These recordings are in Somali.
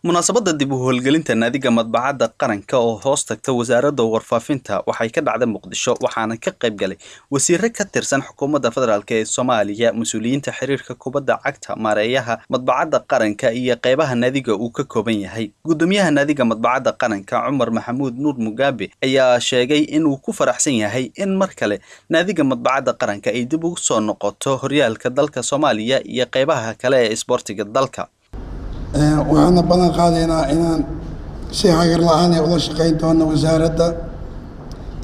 Munaasabadda dib u howlgelinta naadiga Madbacadda Qaranka oo hoos tagta Wasaaradda Warfaafinta waxay ka dhacday Muqdisho, waxaana ka qayb galay wasiirro ka tirsan xukuumadda federaalk ee Soomaaliya, mas-uuliyiinta xiriirka kubadda cagta, maareeyaha Madbacadda Qaranka iyo qeybaha naadiga uu ka kooban yahay. Guddoomiyaha naadiga Madbacadda Qaranka, Cumar Maxamuud Nuur Mugabe, ayaa sheegay inuu ku faraxsan yahay in mar kale naadiga Madbacadda Qaranka ay dib ugu soo noqoto horyaalka dalka Soomaaliya iyo qeybaha kale ee isboortiga dalka. Waxaana ballan qaadaynaa inaan si hagar la-aan ay ula shaqayn doono wasaaradda,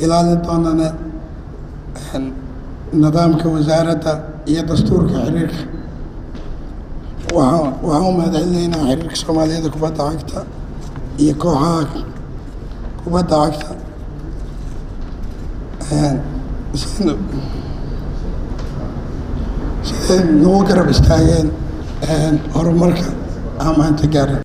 ilaalin doonana nidaamka wasaaradda iyo dastuurka xiriirka. Waxaan u mahadcelinaynaa xiriirka Soomaaliyeed kubadda cagta iyo kooxaha kubadda cagta siday nagu garab istaageen horumarka.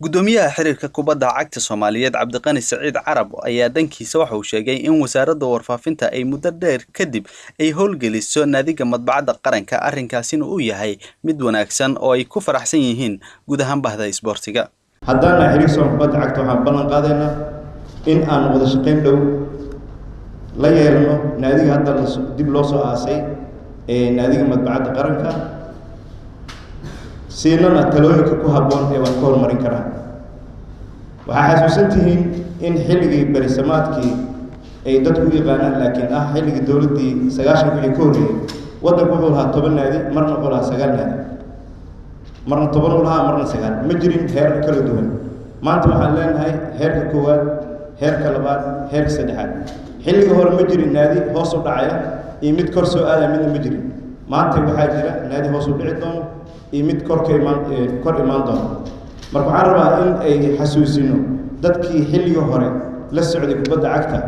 Guddoomiyaha xiriirka kubadda cagta Soomaaliyeed, Cabdiqani Saciid Carab, ayaa dhankiisa waxa uu sheegay in Wasaaradda Warfaafinta ay muddo dheer kadib ay howlgeliso naadiga Madbacadda Qaranka, arrinkaasina uu yahay mid wanaagsan oo ay ku faraxsan yihiin guud ahaan bahda isboortiga. Haddaan nahay xiriirka Soomaliya kubadda cagta, waxaan ballan qaadaynaa in aan wada shaqayn dhow la yeelano naadiga hadda dib loo soo aasay ee naadiga Madbacadda Qaranka, siinana talooyinka ku habboon ee wax ka horumarin karaan. Waxaa xasuusan tihiin in xilligii berisamaadkii ay dadku u yaqaanaan, laakiin ah xilligii dowladdii 90-ka wixii ka horreeyey, waddanku wuxuu lahaa 10 naadi, marna wuxuu lahaa 9 naadi, marna 10 uu lahaa, marna 9. Ma jirin heerar kala duwan. Maanta waxaan leenahay heerka koowaad, heerka labaad, heerka saddexaad. Xilligii hore ma jirin naadi hoos u dhacaya iyo mid kor soo aadaya, midna ma jirin. Maanta waxaa jira naadi hoos u dhici doono iyo mid korka imaan kor imaan doono. Marka waxaan rabaa in ay xasuusino dadkii xilligii hore la socday kubadda cagta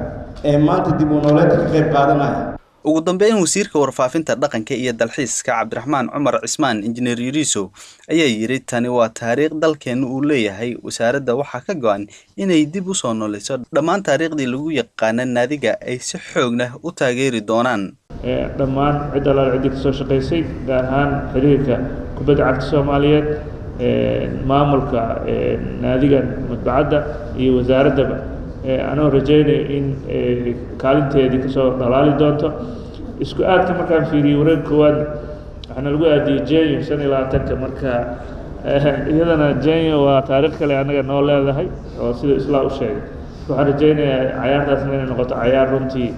ee maanta dib u nooleedka ka qayb qaadanaya. Ugu dambeyn, wasiirka Warfaafinta, Dhaqanka iyo Dalxiiska, Cabdiraxmaan Cumar Cismaan Injineer Yuriisow, ayaa yidhi tani waa taariikh dalkeennu uu leeyahay. Wasaaradda waxaa ka go-an inay dib u soo nooleyso dhammaan taariikhdii lagu yaqaana naadiga, ay si xoogna u taageeri doonaan dhammaan cid allaal ciddii kasoo shaqaysay, gaar ahaan xiriirka kubadda cagta Soomaaliyeed, maamulka naadigan madbacadda iyo wasaaraddaba, anoo rajeynaya in kaalinteedii kasoo dhalaali doonto. Isku aadka markaan fiiriyey, wareeg koowaadna waxaana lagu aadiyey Jenyo 25-ka. Marka iyadana Jenyo waa taariikh kale annaga noo leedahay oo sida Islaa u sheegay. Waxaan rajeynayaa cayaartaasna inay noqoto cayaar runtii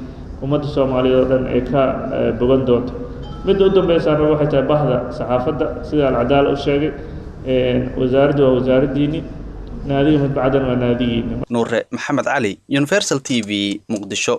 ummadda Soomaaliyeed oo dhan ay ka bogan doonto. Midda u dambeysaan rabo waxay tahay bahda saxaafadda, sida Alcadaala u sheegay, wasaaraddu waa wasaaraddiini, naadiga madbacaddan waa naadigiini. Nuure Maxamed Cali, Universal TV, Muqdisho.